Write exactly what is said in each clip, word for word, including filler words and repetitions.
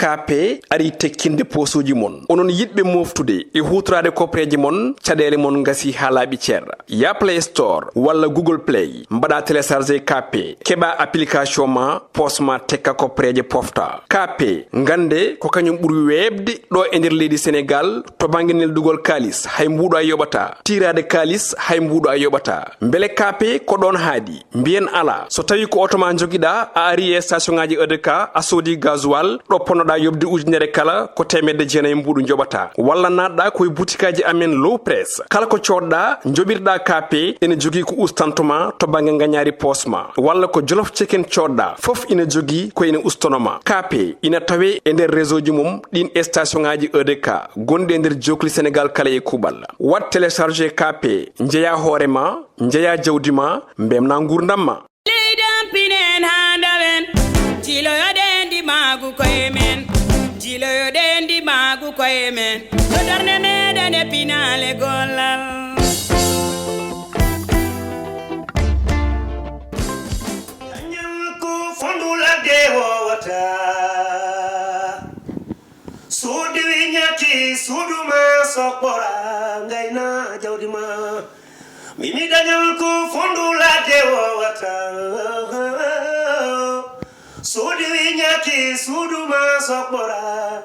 K P arii tekkinde poosuuji mon. Onon yiɗɓe mooftude e huutoraade kopreeje mon, caɗeele mon ngasii haa laaɓi cer. Yah Play Store walla Google Play, mbaɗaa télécharger K P, keɓaa application ma, poos ma tekka kopreeje pofta. K P, ngannde ko kañum ɓuri weeɓde ɗo e nder leydi Senegaal to bannge neldugol kaalis, hay mbuuɗo a yoɓataa. Tiiraade kaalis, hay mbuuɗo a yoɓataa. Mbele K P ko ɗoon haaɗi? Mbiyen alaa. So tawii ko oto ma njogiɗaa, a arii e station ŋaaji E D K, a soodii gasoil, ɗo ponnoɗaa yoɓde ujunere kala, ko teemedde jeenayi mbuuɗu njoɓataa. Walla naatɗaa ko e butikaaji amen Low Press. Kala ko coodɗaa, njoɓirɗaa K P, ene jogii ko ustanto ma to bannge ngañaari poos ma. Walla ko Jolof Chicken coodɗaa, fof ina jogii ko ene ustono ma. K P ina tawee e nder réseau ji mum ɗiin e station ŋaaji E D K gonɗi e nder jookli Senegaal kala e kuuɓal. Waɗ télécharger K P, njeyaa hoore ma, njeyaa jawdi ma, mbemnaa nguurndam ma. Leydi am pinen haa ndawen, jiloyoɗen ndimaagu koye men, jiloyoɗen ndimaagu koye men, yo darnde meɗen e pinaale gollal. Dañal ko fondu ladde wowata, suudu wi ñaati suudu ma soɓɓora, ngayna jawdi ma. Mimi dañal ko fondu ladde wowata. Suudu wi ñaati suudu ma soɓɓora,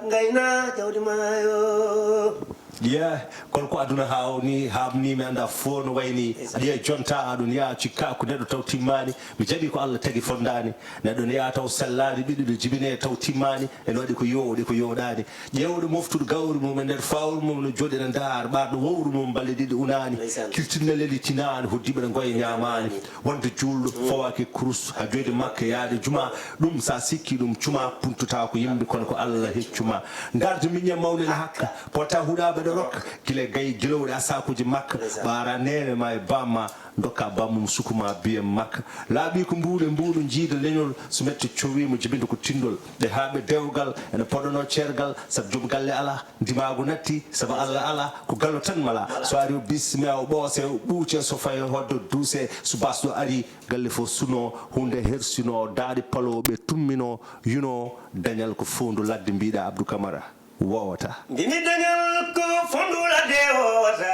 ngayna jawdi ma yo. Iya, kono ko aduna haa o ni, haa ni mi annda fof no wayni. Aɗa yiya jonta, aɗon yaha cikka ko neɗɗo taw timmaani. Mi jaɓi ko Allah tagi fondaani. Neɗɗo ne yaha taw sellaani, ɓiɗɗo ɗo jibine taw timmaani. Ene waɗi ko yooɗi, ko yooɗaani. Ƴeewɗo moftuɗo gawri mum e nder fawru mum no jooɗi ene ndaar, ɓaarɗo wowru mum balɗe ɗiɗi unaani. Ndeysaan. Kirtinna leli tinaani, hoddiiɓe ne ngoya ñaamaani. Wonde juulɗo, mm, fawaki kurus, haa jooɗi makka yaade juma. Ɗum sa sikki ɗum cuma, puntata ko yimɓe kono ko Allah heccuma. Ndarde miñe mawni la hakka, pota huɗa ɓeɗo rokka. Gila gay gilowɗe a sakuji makka. Ndeysaan. Ɓaara nene ma e bamma. Dokka bammum sukuma biyen makka. Laaɓi ko mbuuɗe mbuuɗo jiida leñol, so mette cowimo jibinta ko tindol. Ɓe haaɓe dewgal, ene poɗono ceergal, sabu joom galle alaa, ndimaagu natti, sabu Allah alaa, ko gallo tan mala. So ari o bisme o ɓoose, o ɓuuce, so fayi hoddo duuse, so basɗo ari, galle fof suno, hunde hersino, daaɗi palo ɓe tummino, yuno, dañal ko fowndu ladde mbiɗa Abdou Camara. Wowata. Mbimi dañal ko fondu ladde wowata.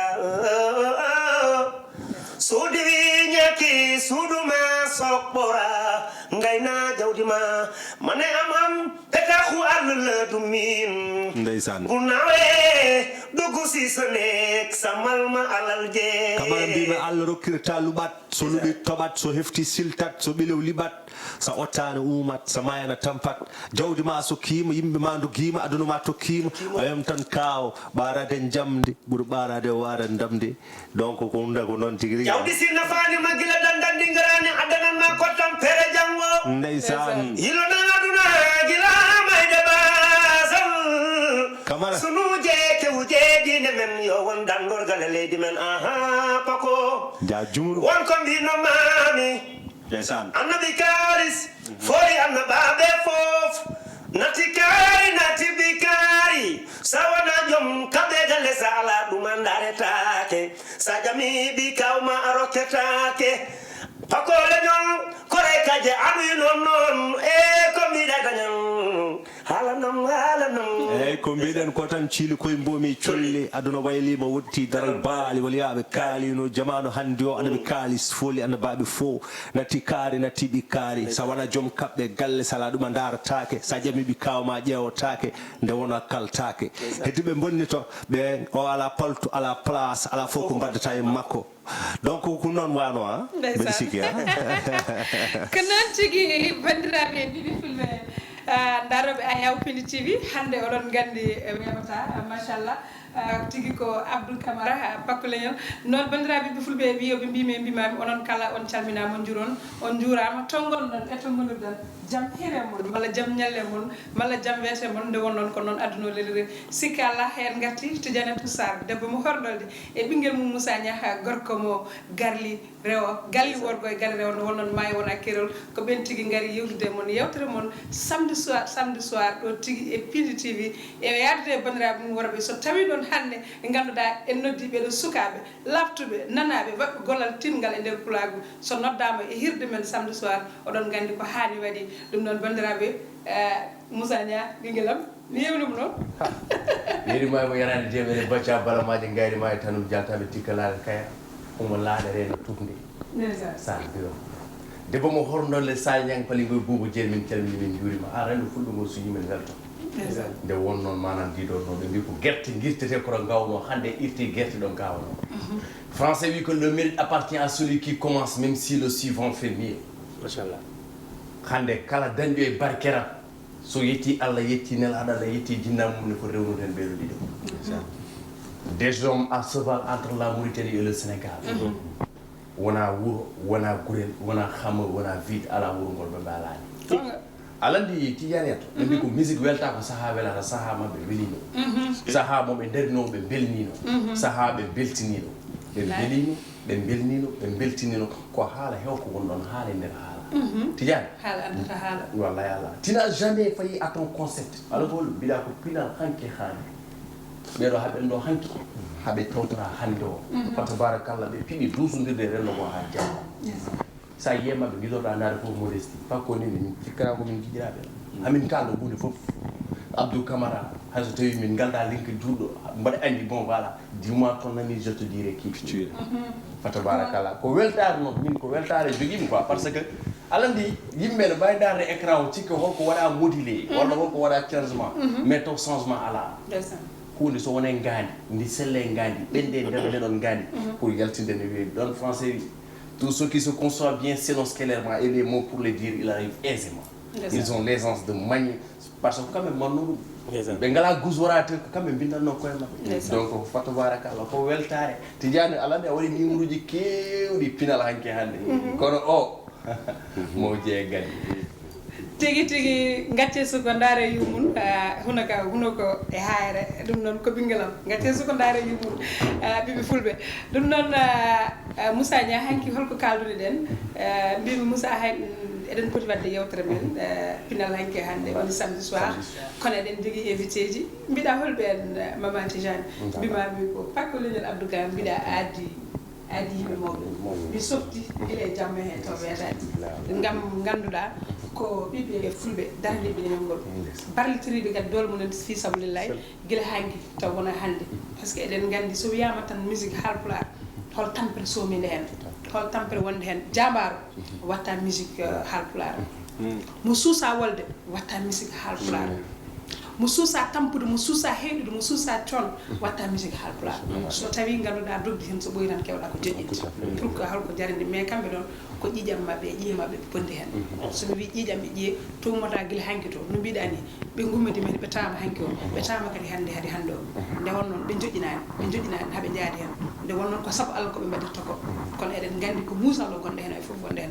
Suudu wi ñaaki suudu ma soɓɓora, ngayna jawdi ma. Mane am am, petaxu Allah la du min. Ndeysaan. Gunawe, dugg si sa néeg, samal ma alal je. Kamara mbimi Allah rokkirta luɓat, so luɓi toɓat, so hefti siltat, so ɓilew liɓat. Sa ottaani uumat, sa maayana tampat. Jawdi ma so kiima, yimɓe ma ndogiima, aduna ma tokkiima. A yom tan kaaw, ɓaarade njamndi, ɓuri ɓaarade waara ndamndi. Donc, ko hunde ko noon tigi rigi. Jawdi si nafaani ma gila dandan ndi ngaraani, addanan ma ko tampere janngo. Ndeysaan. Yilo nan aduna gila mayde basal. Kamara. Sunu jeeke uje diine men yo won danndorgal e leydi men. Aha, pako. Ja jumru. Won ko mbino maami. Ndeysaan. Annabi kaalis, fooli annabaaɓe fof. Nati kaari, nati bi kaari. Sa wona joom kaɓe galle, sa ala ɗum a ndaretaake. Sa ƴami ɓi kawma a rokketaake. Pako leñol, kore kaje aɗu non non. E ko mbiɗa dañan. Haalanam, haalanam. Eyyi, ko mbiɗen ko tan, ciili koye mboomi colli, aduna waylima, wotti daral baali, waliyaaɓe kaalino, jamaanu hannde o, annabi kaalis, fooli annabaaɓe fof, natti kaari, natti ɓi kaari. Sa wona joom kaɓɓe galle, sala ɗum a ndaarataake, sa ƴami ɓi kaaw ma ƴeewotaake, nde wona kaltaake. Heddiiɓe bonni to, ɓe o ala paltu, ala place, ala fof ko mbaddata e makko. Donc, ko noon wano, ha? Ndeysaan. Mbeɗa sikki, ha? Ko noon tigi, banndiraaɓe e Bibi Fulɓe, ah, ndaarooɓe Ayaw Pindi T V, hannde oɗon nganndi, eh, weeɓata, ah, machallah. Ah, tigi ko Abdoul Camara, ah, Pakko Leñol. Noon, banndiraaɓe Bibi Fulɓe, e wiyo ɓe mbiimi e mbimaami, onon kala on calminaama, on njuuron, on njuuraama. To ngonɗon e to ngonirɗon, jam hiire mon, malla jam ñalle mon, malla jam weete mon, nde wonnoon ko noon aduna o leliri. Sikka alaa, heen ngarti Tidiane Toussar, debbo mo horɗolde. E ɓinngel mum Moussa Niakh, gorko mo Garli Rewo, Galli Worgo e Galli Rewo, nde wonnoon maayi wona keerol. Ko ɓeen tigi ngari yewtude e mon, yewtere mon, samedi soir, samedi soir, ɗo tigi e Pindi T V. E yaadude e banndiraaɓe mum worɓe, so tawii ɗon Hannde, ɓe ngannduɗaa en noddii ɓeeɗo sukaaɓe laaɓtuɓe, nanaaɓe, waɗɓe gollal tiiɗngal e nder pulaagu. So noddaama e hirde men samedi soir, oɗon nganndi ko haani waɗi. Ɗum noon, banndiraaɓe, eh, Moussa Niang, ɓinngel am, mi yewnum noon. Yeeri ma mo yaraani deemere bacca balamaaji ngayri ma e tanum jaltaaɓe tikka laare kaya. Omo laaɗa reena tuɓnde. Sal biro. Debbo mo horndolle sa ñang pali ngoy buubo jeer, min calmini, min njuurima. A rendo fulɓe ngol suñi men welto. Nde won noon, maanaam diidoor noon, ɓe mbi ko gerte girtete koto gawno, hannde irti gerte ɗo gawno. Français wi ko le mérite appartient à celui qui commence, même si le suivant fait mieux. Machallah. Hannde kala dañɗo e barke rap, so yetti Allah, yetti nelaaɗo Allah, yetti jinna mum ne, foti rewnude heen ɓeeɗo ɗiɗo. Des hommes à cheval entre la Mauritanie et le Sénégal. Wona wuro, wona gurel, wona xama, wona vide, ala wuro ngol ɓe mbaalaani. Alanndi Tidiane Yato, ɓe mbi ko musique welta ko saha welata, saha maɓɓe welino. Saha mo ɓe darino, ɓe belnino. Saha ɓe beltinino. Ɓe belino, ɓe belnino, ɓe beltinino. Ko haala hew ko woni ɗon, haala e nder haala. Tidiane. Haala addata haala. Wallay Allah. Tina jamais fayi à ton concept. Alagol mbiɗa ko pinal hanke haani. Ɓeɗo haɓen ɗo hanki, haɓe tawtora hannde o. Fa tabarakallah, ɓe piɓi duusondirde renndo ngo haa jamma. Sa yiye maɓɓe, gidoɗa ndaare fof modesti. Pas ko ni min cikkata ko min jiɗiraɓe. Amin kalda hunde fof. Abdou Camara, hayso tawi min ngalda linke juuɗo, mbaɗa andi, bon, voilà, dis-moi ton ami, je te dirai qui tu es. Fa tabarakallah. Ko weltare noon, min ko weltare jogimi quoi, parce que alanndi yimɓe ne mbawi darde écran o cikka holko waɗa modulé walla holko waɗa changement, mais taw changement ala. Hunde so wone ngaandi, ndi selle ngaandi, ɓende nder ndeɗon ngaandi, pour yaltinde no wiye ɗon français wi, tout ce qui se conçoit bien s'énonce clairement et les mots pour le dire il arrive aisément. Ils ont l'aisance de manier, parce que kamɓe manno ɗum. Ɓe ngala guswara te ko kamɓe mbindanno koye maɓɓe. Donc fa tabarakallah, ko weltare. Tidiane, alanndi a waɗi numéroji kewɗi pinal hanke hannde, kono o mo jeegan. Tigi tigi, gacce suko ndaare yumum. Ah, huno ka, huno ko e haayre. Ɗum noon ko ɓinngel am. Gacce suko ndaare yumum. Ah, ɓiɓɓe fulɓe. Ɗum noon, ah, ah, Moussa Niang, hanki holko kaalduɗen? Ah, mbimi Moussa, hay, mm, eɗen poti waɗde yewtere men, ah, pinal hanki hannde, woni samedi soir. Kono eɗen jogii invité ji. Mbiɗa holɓe en, ah, Mama Tijani? Mbima mi ko Pakko Leñol Abdou Ga, mbiɗa addi. Adi yimɓe mawɓe. Mi softi gila e jamma he to weetaani. Ngam ngannduɗaa ko ɓiɓɓe fulɓe daraniiɓe leñol ngol. Barlitiriiɓe kadi doole mumen fii sabilillahi gila hanki taw wona hannde. Parce que eɗen nganndi so wiyaama tan musique haalpulaar, hol tampere soominde heen? Hol tampere wonde heen? Jaambaaro watta musique, eh, haalpulaar. Mo suusa wolde watta musique haalpulaar. Mo suusa tampude, mo suusa heyɗude, mo suusa coon, watta musique haalpulaar. So tawi ngannduɗaa dogdi heen, so ɓooyi tan kewɗa ko joƴƴinta. Pourquoi, holko jarani? Mais kamɓe ɗon ko ƴiiƴam maɓɓe e ƴiye maɓɓe ɓe pondi heen. So mi wii ƴiiƴam e ƴiye, to ummata gila hanki to, no mbiɗa ni, ɓe ngummidi men, ɓe tawama hanki o, ɓe tawama kadi hannde, hade hannde o. Nde won noon ɓe joƴƴinaani, ɓe joƴƴinaani haa ɓe njaadi heen. Nde won noon ko sabu Allah ko ɓe mbaɗirta ko. Kono eɗen nganndi ko muusal o gonɗo heen, e fof wonde heen.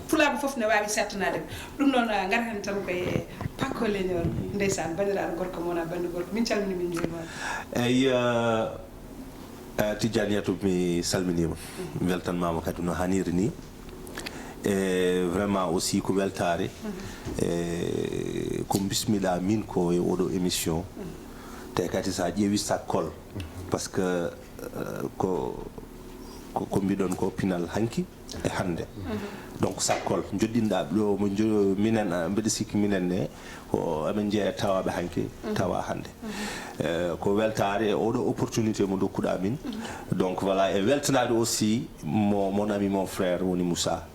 Pulaagu fof ne waawi settanaade. Ɗum noon, ah, ngar heen tan koye Pakko Leñol. Ndeysaan, banndiraaɗo gorko mo wona banndu gorko. Min calmini, min njuurima. Eyi, ah, ah, Tidiane Yatou, mi salminiima. Mi weltanmaama kadi no haaniri ni. E vraiment aussi ko weltaare. E ko mbismiɗaa min ko e oɗo émission. Te kadi so a ƴeewi sakkol, parce que, eh, ko, ko, ko mbiɗon ko pinal hanki e hannde. Donc sakkol joɗɗinɗaa ɗo mo jo-, minen, ah, mbeɗa sikki minen ne ko amen jeeya tawaaɓe hanki, tawa hannde. Eh, ko weltaare e oɗo opportunité mo ndokkuɗaa min. Donc voilà, e weltanaade aussi mo, mon ami, mon frère woni Moussa.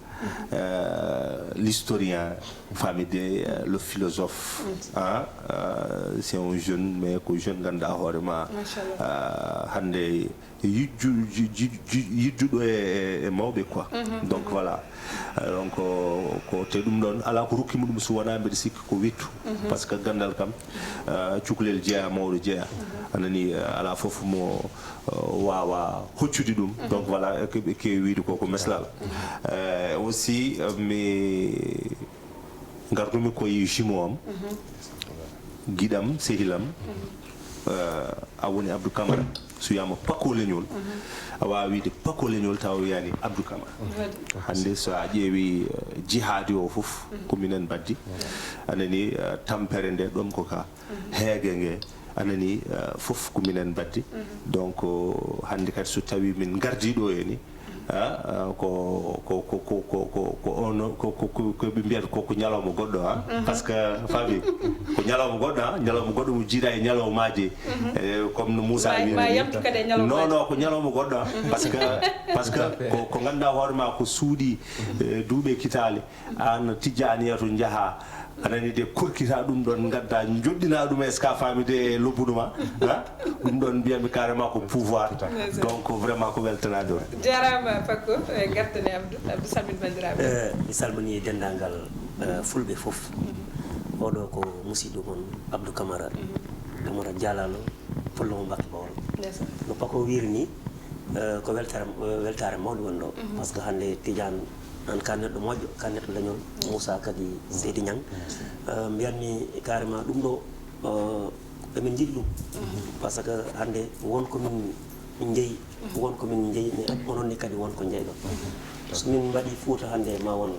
Euh, l'historien, famille de, euh, le philosophe, hein, euh, c'est un jeune, mais ko jeune ganduɗa hoore ma, euh, hannde yijju-, ji-, ji-, ji-, yijjuɗo e, e, e mawɓe quoi. Donc voilà. Euh, donc ko, ko te ɗum ɗon ala ko rokkimo ɗum so wona mbeɗa sikki ko wittu. Parce que gandal kam, euh, cukalel jeeya, mawɗo jeeya. Anani, euh, ala fof mo, euh, wawa hoccude ɗum. Donc voilà, ke, ke wiide ko, ko meslal. Euh, aussi, euh, mi ngartumi koye jumeau am, giɗam, sehilam, euh, a woni Abdou Camara. So wiyama Pakko Leñol, a wawa wiide Pakko Leñol tawa wiyani Abdou Camara. Hannde so a ƴeewi, euh, jihaadi o fof, ko minen mbaddi. Anani, euh, tampere nde ɗon ko ka. Heege nge, Anani, eh, fof ko minen mbaɗdi. Donc, hannde kadi so tawi min ngardii ɗo e ni, ah, ah, ko, ko, ko, ko, ko, ko, ko ono, ko, ko, ko, ko ɓe mbiyata ko, ko ñalawma goɗɗo, ah. Parce que, faami, ko ñalawma goɗɗo, ah, ñalawma goɗɗo mo jiida e ñalawmaaji. Eh, comme no Moussa Ma, wiiri ma ni. Yamtu kadi e ñalawmaaji. Non, non, ko ñalawma goɗɗo, ah. Parce que, parce que ko, ko ngannduɗaa hoore ma ko suuɗi, eh, duuɓi e kitaale. Aan tijjaaniya to njaha, a nani de korkita ɗum ɗon, ngadda joɗɗina ɗum, est-ce que a faami de e lobbudu ma? Ha? Ɗum ɗon mbiyami carrément ko pouvoir. Donc vraiment ko weltanaade on. Jarama Pako, e gartane Abdou, Abdou salmin bandiraɓe. Eh, mi salmini denndaangal, eh, fulɓe fof. Oɗo ko musidɗo mon Abdou Camara. Camara Jalalo, pullo mo Mbacke Bawol. Ndeysaan. No Pako wiiri ni, eh, ko weltaare, eh, weltaare mawɗo woni ɗo. Parce que hannde Tidiane, an ka neɗɗo moƴƴo, ka neɗɗo leñol, Moussa kadi Seydi Niang. Eh, mbiyatmi carrément ɗum ɗo, eh, emin njiɗi ɗum. Parce que hannde won ko min njeyi, won ko min njeyi, mais onon ni kadi won ko njeyɗon. So min mbaɗi Fouta hannde ma won,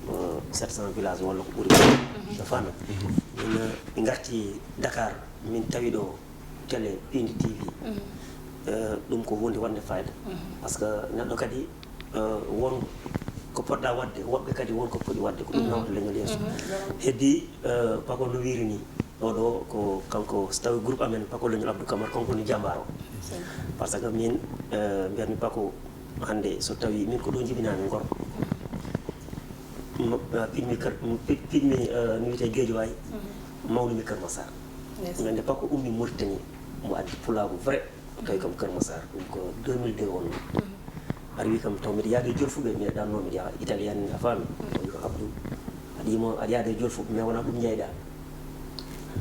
eh, sept cents villages walla ko ɓuri. A faami? Min, eh, min ngarti Dakar, min tawi ɗo télé, piindi T V. Eh, ɗum ko huunde wonde fayda. Parce que neɗɗo kadi, eh, won ko poɗɗa waɗde, woɓɓe kadi won ko poɗi waɗde, ko ɗum nawata leñol yeeso. Heddi, eh, Pako no wiiri ni, oɗo ko kanko, so tawi groupe amen Pako leñol Abdou Camara, kanko woni jambaar o. Parce que min, eh, mbiyatmi Pako hannde so tawi min ko ɗo jibinami Ngor. M-, eh, piɗmi Kër, m-, piɗ-, piɗmi, eh, no wiyetee Guédiawaye, mawnumi Kër Massar. Ndeysaan. Nde Pako ummi Mauritanie, mo addi pulaagu vrai, o tawi kam Kër Massar, ɗum ko deux mille deux wonno. Aɗa wi kam taw mbiɗa yaade e Jolfuɓe, mi ɗanno mbiɗa yaha Italien, a faami? O wi ko Abdou, aɗa yimo, aɗa yaade e Jolfuɓe, mais wonaa ɗum njeyɗa.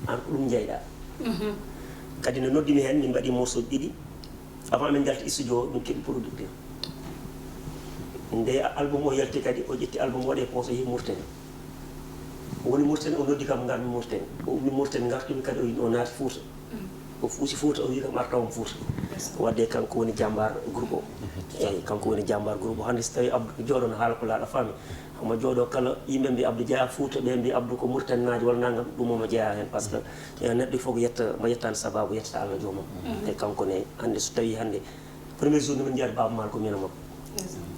An ko ɗum njeyɗa. Kadi no noddimi heen, min mbaɗi morceau ɗiɗi. Avant min njalti studio o, min keɓi producteur. Nde album o yalti kadi, o ƴetti album o waɗi e poche, o yehi Mauritanie. O woni Mauritanie, o noddi kam, ngarmi Mauritanie. O ummi Mauritanie, ngartumi kadi, o, o naati Fouta. O fuusi Fouta, o wi kam, "Ar tawam Fouta." Wadde kanko woni jambaar groupe o. Eyyi, kanko woni jambaar groupe o. Hannde so tawi Abdou ko jooɗo no haala ko laaɗa, faami. Omo jooɗo kala, yimɓe mbi Abdou jeyaa Fouta, ɓe mbi Abdou ko Mauritanie naajo walla nanngam, ɗum omo jeyaa heen, parce que, eh, neɗɗo fof ko yetta, mo yettaani sababu, yettata Allah joomum. E kanko ne, hannde so tawi hannde, premier jour nde min njiyata Baaba Maal ko min e makko.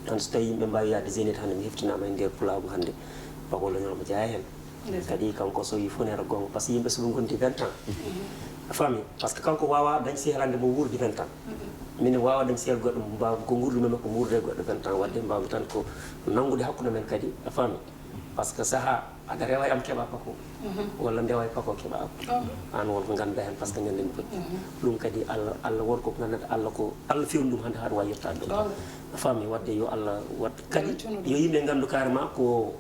Hannde so tawi yimɓe mbaawi yahde Zénith hannde, mi heftinaama e nder pulaagu hannde, Pako leñol omo jeyaa heen. Kadi kanko so wi fof nena goonga, parce que yimɓe so ɓe ngondi vingt ans. A faami? Parce que kanko waawaa dañ sehelande mo wuurdi vingt ans. Min waawaa dañ sehel goɗɗo mo mbaawa ko nguurdi men ko wuurde goɗɗo vingt ans. Wadde mbawmi tan ko nanngude hakkunde men kadi, a faami? Parce que sahaa aɗa rewa e am keɓa Pako, walla ndewa e Pako keɓa am. An won ko ngannduɗaa heen, parce que ngannden poƴƴi. Ɗum kadi Allah, Allah won ko ngannduɗaa, Allah ko, Allah fewni ɗum hannde haɗa waawi yettaade ɗum. A faami? Wadde yo Allah waɗ kadi, yo yimɓe nganndu carrément ko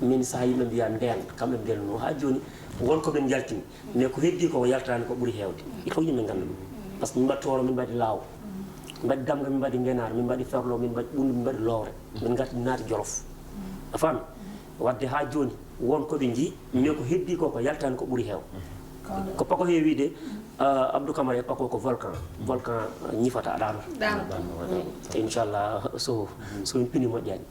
min, sahaa yimɓe mbiya ndeen, kamɓe mbelno haa jooni, won ko ɓe njaltini. Mais ko heddi ko, o yaltaani ko ɓuri heewde. Il faut yimɓe ngannda ɗum. Parce que min mbaɗi Tooro, min mbaɗi Laawo. Min mbaɗi Damga, min mbaɗi Ngenaar, min mbaɗi Ferlo, min mbaɗi Ɓunndu, min mbaɗi Lowre. Min ngarti, min naati Jolof. A faami? Wadde haa jooni, won ko ɓe njii, mais ko heddi ko, ko yaltaani ko ɓuri heew. Ko Pako heewi de, ah, Abdou Camara e Pako ko volcan. Volcan, ah, ñifata, ɗaanata. Ɗaanata. Inchallah, so, so min pini moƴƴaani.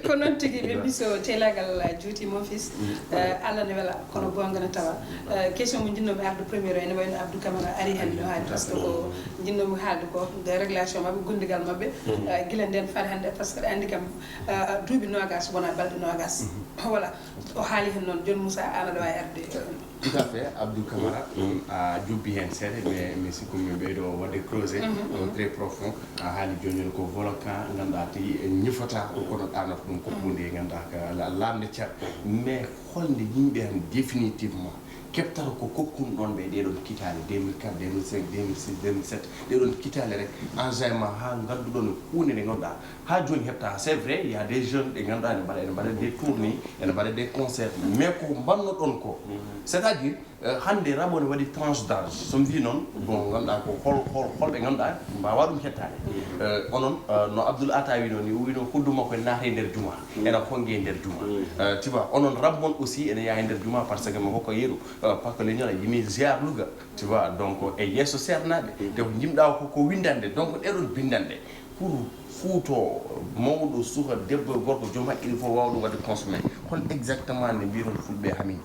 Ko noon tigi, ɓe mbi so teelagal juuti, mon fils, eh, Allah ne wela, kono goonga ne tawa. Eh, question mo njinnoomi arde premier o, ene wayno Abdou Camara ari hannde no haali, parce que ko njinnoomi haalde ko nde réglation maɓɓe, gondigal maɓɓe, eh, gila ndeen faade hannde, parce que aɗa anndi kam, eh, duuɓi noogas wona balɗe noogas. Voilà, o haali heen noon, jooni Moussa, aan aɗa waawi arde. Tout à fait, Abdou Camara, a jubbi heen seeɗa, mais mi sikku mi ɓeydo waɗde creusé, ko très profond. A haali jooni jooni ko volcan, ngannduɗaa tawi ñifata, kono ɗaanata ɗum ko huunde, ngannduɗaa ko la-, laamde cer. Mais holnde yimɓe hannde définitivement keɓtata ko kokkun ɗon ɓe ɗee ɗoon kitaale deux mille quatre, deux mille cinq, deux mille six, deux mille sept, ɗee ɗoon kitaale rek, enjaillement haa ngannduɗon huunde nde ngannduɗaa haa jooni heɓta. C'est vrai, il y a des jeunes ɓe ngannduɗaa ene mbaɗa, ene mbaɗa des tournées, ene mbaɗa des concerts, mais ko mbannoɗon ko, c'est-à-dire, eh, hannde rabo ne waɗi tranche d'âge, so mi wii noon, bon, ngannduɗaa ko hol, hol, holɓe ngannduɗaa mbaawaa ɗum heɓtaade. Eh, onon, eh, no Abdoul Atta wii noon ni, o wii noon, "Hodduma koye naata e nder juma, ena honnge e nder juma." Eh, tu vois, onon rab mon aussi ene yaha e nder juma, parce que mi hokka yeru, eh, Pako leñol a yimi ziar Louga, tu vois, donc, e yeeso seernaaɓe, te ko njimɗaa ko, ko winndande, donc, ɗee ɗoon binndanɗe, pour Fuuto, mawɗo, suka, debbo e gorko, joom haqqille fof waawa ɗum waɗde consommé. Hol exactement nde mbiiron fulɓe hamini?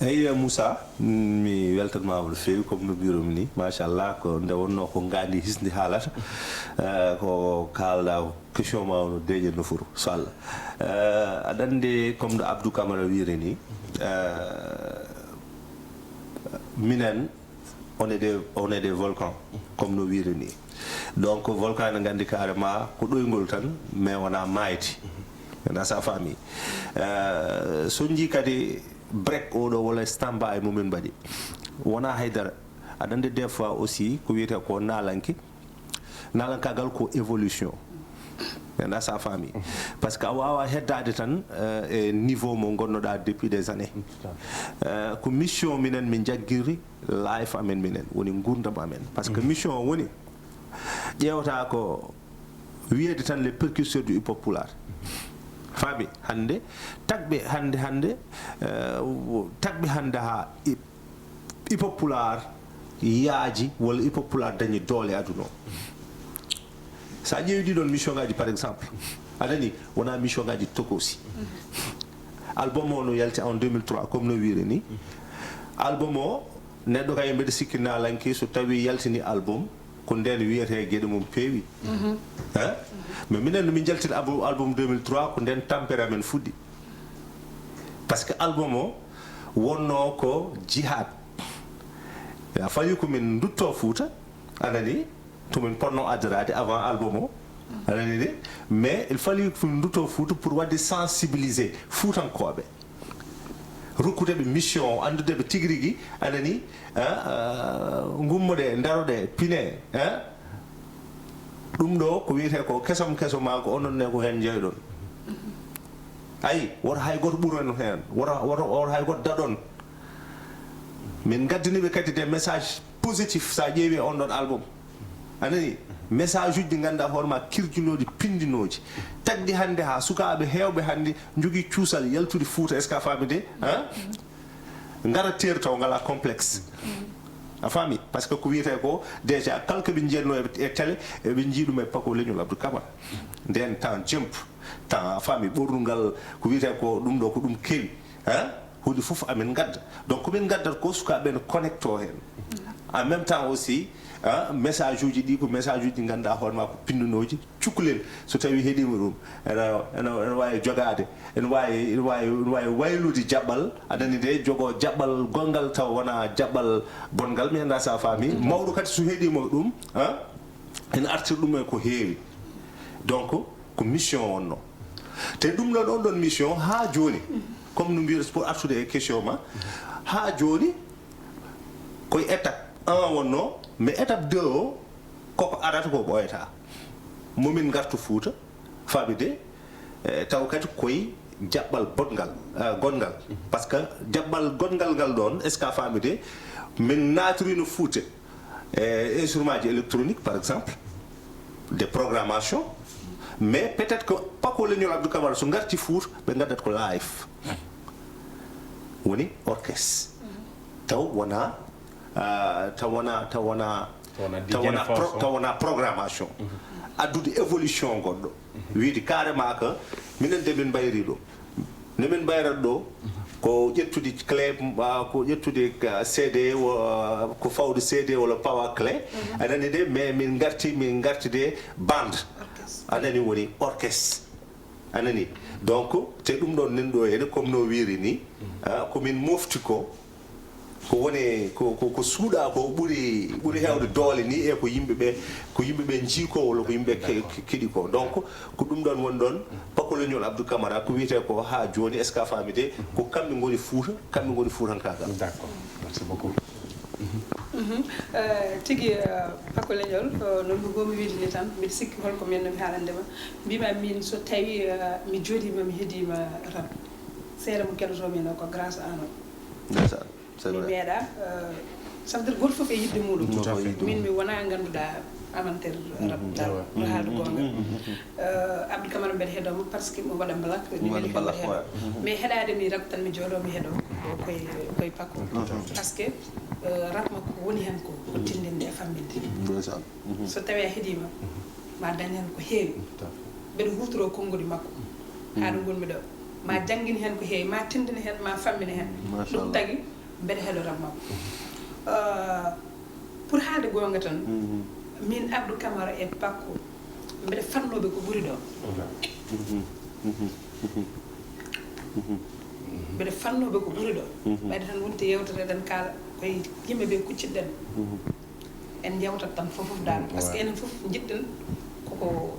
Eyyi, Moussa, mi weltanmaama no feewi, comme no mbiiromi ni, machallah, ko nde wonnoo ko ngaandi hisndi haalata. Eh, ko kaalɗaa, question ma o no deeƴa no furu, so Allah. Eh, aɗa anndi, comme no Abdou Camara wiiri ni, eh, minen, on est des, on est des volcans, comme no wiiri ni. Donc, volcan, ene nganndi carrément ko ɗoyngol tan, mais wonaa maayde. Wonaa, sa faami. Eh, so njii kadi break oɗo walla stand by mo min mbaɗi, wonaa haydara. Aɗa anndi, des fois aussi, ko wiyetee ko naalanke, naalankaagal ko évolution. Wonaa, sa faami. Parce que a waawaa heddaade tan, eh, e niveau mo ngonnoɗaa depuis des années. Eh, ko mission minen min njaggiri life amen minen, woni nguurndam amen. Parce que mission o woni, ƴeewata ko wiyeede tan les précurseurs du hip-hop pulaar. Faami, hannde, tagɓe hannde, hannde, eh, tagɓe hannde haa hip-, hip-hop pulaar yaaji, walla hip-hop pulaar dañi doole aduna o. So a ƴeewi ɗii ɗoon mission ngaaji, par exemple, a nani, wonaa mission ngaaji tokoosi. Album o no yalti en deux mille trois, comme no wiiri ni. Album o, neɗɗo kay, mbeɗa sikki naalanke, so tawi yaltini album, ko ndeen wiyetee geɗe mum peewi. Hein? Mais minen, no min njaltini album, album deux mille trois, ko ndeen tampere amen fuɗɗi. Parce que album o wonnoo ko jihad. A fayi ko min ndutto Fuuta, a nani, to min potnoo addoraade avant album o, a nani de, mais il fallait ko min ndutto Fuuta pour waɗde sensibiliser Fuutankooɓe. Rokkude ɓe mission o, anndude ɓe tigi rigi, a nani, ah, ah, ngummoɗe, ndaroɗe, pine, ah. Ɗum ɗo ko wiyetee ko kesom kesom maa ko onon ne ko heen njeyɗon. Ayi, woto hay gooto ɓuron heen, woto, woto, woto hay gooto daɗon. Min ngaddani ɓe kadi des messages positifs, so a ƴeewi on ɗon album. A nani? Message uji ɗi ngannduɗaa hoore ma kirjinooɗi, pinndinooji. Tagɗi hannde haa sukaaɓe heewɓe hannde njogii cuusal yaltude Fuuta, est-ce que a faami de? Hein? Ngara teeri taw ngalaa complexe. A faami? Parce que ko wiyetee ko, déjà, kala ko ɓe njiyatnoo e, e télé, eɓe njii ɗum e Paco Leñol Abdou Camara. Ndeen temps jemp, temps, a faami, ɓornungal, ko wiyetee ko ɗum ɗo, ko ɗum kewi. Hein? Huunde fof amin ngadda. Donc, ko min ngaddata ko, sukaaɓe ɓe no connecto heen. En même temps aussi, hein, message uji ɗi ko message uji ɗi ngannduɗaa hoore ma ko pinndinooji, cukkulen. So tawi heɗiima ɗum, ene, ene, ene waawi jogaade, ene waawi, ene waawi, ene waawi waylude jaɓɓal, a nani de, jogo jaɓɓal gonngal taw wonaa jaɓɓal bonngal, mi anndaa so a faami. Mawɗo kadi so heɗiima ɗum, hein, ene artira ɗum e ko heewi. Donc, ko mission wonnoo. Te ɗum ɗon, on ɗon mission, haa jooni, comme no mbiyata, pour artude e question ma, haa jooni, koye étape un wonnoo, mais étape deux o, koko arata ko ɓooyata. Momin ngartu Fuuta, faami de, eh, taw kadi koye jaɓɓal bonngal, eh, gonngal. Parce que jaɓɓal gonngal ngal ɗon, est-ce que a faami de, min naatorino Fuuta e instrument ji électronique, par exemple, de programmation, mais peut-être que Paco Leñol Abdou Camara so ngarti Fuuta, ɓe ngaddat ko live. Woni orchestre. Taw wona, ah, taw wona, taw wona, Taw wona taw wona DJ pro-, Fonso. Taw wona programmation. Addude évolution goɗɗo. Wiide carrément que minen de min mbayri ɗo. No min mbayrata ɗo, ko ƴettude clé, ah, ko ƴettude, ah, C D, wo-, ko fawde C D walla pawa clé. A nani de, mais min ngarti, min ngarti de bande. Orchestre. A nani, woni orchestre. A nani? Donc, te ɗum ɗon nan ɗo henne, comme no wiiri ni, ah, ko min mofti ko, ko woni, ko, ko, ko suuɗa ko ɓuri, ɓuri heewde doole ni, e ko yimɓe ɓe, ko yimɓe ɓe njii ko, walla ko yimɓe ke-, ke-, keɗi ko. Donc, ko ɗum ɗon woni ɗon, Paco Leñol Abdou Camara, ko wiyetee ko haa jooni, est-ce que a faami de? Ko kamɓe ngoni Fuuta, kamɓe ngoni Fuutankaagal. D'accord. Merci beaucoup. Mhm. Eh, tigi, eh, Paco Leñol, eh, no mbugoomi wiide ni tan, mbiɗa sikki holko mbiyannomi haalande ma. Mbiymi min, so tawi, eh, mi jooɗiima, mi heɗiima rap, seeɗa mo keɗotoomi heen ko grâce à an. Ndeysaan, c'est vrai. Mi meeɗa, eh, ça veut dire gooto fof e yiɗde muuɗum. Tout à fait. Min mi wonaa ngannduɗaa amateur rap, mhm, dal, ko haalde goonga. Mhm. Eh, Abdou Camara mbeɗa heɗoo mo parce que mo waɗa mbalax, mi weli kam mbalax, heɗoo. Ouais. Mhm. Mais heɗaade mi rap tan mi jooɗoo mi heɗoo ko koye, koye Paco. Tout à fait. Parce que, eh, rap makko woni heen ko, ko tinndinde e famɗinde. Ndeysaan. Mhm. So tawii a heɗiima, ma dañ heen ko heewi. Tout à fait. Mbeɗa huutoroo konnguɗi makko. Mhm. Haa ɗo ngonmi ɗo. Ma janngin heen ko heewi, ma tinndin heen, ma fammin heen. Machallah. Ɗum tagi, Mbeɗa heɗoran mo. Euh, pour haalde goonga tan, min Abdou Camara e Paco, mbeɗa fannooɓe ko ɓuri ɗo. Mbeɗa fannooɓe ko ɓuri ɗo. Ɓayde tan wonti yewtere eɗen kaala koye yimɓe ɓe kuccitɗen. En njewtat tan fof fof dal, parce que enen fof njiɗɗen koko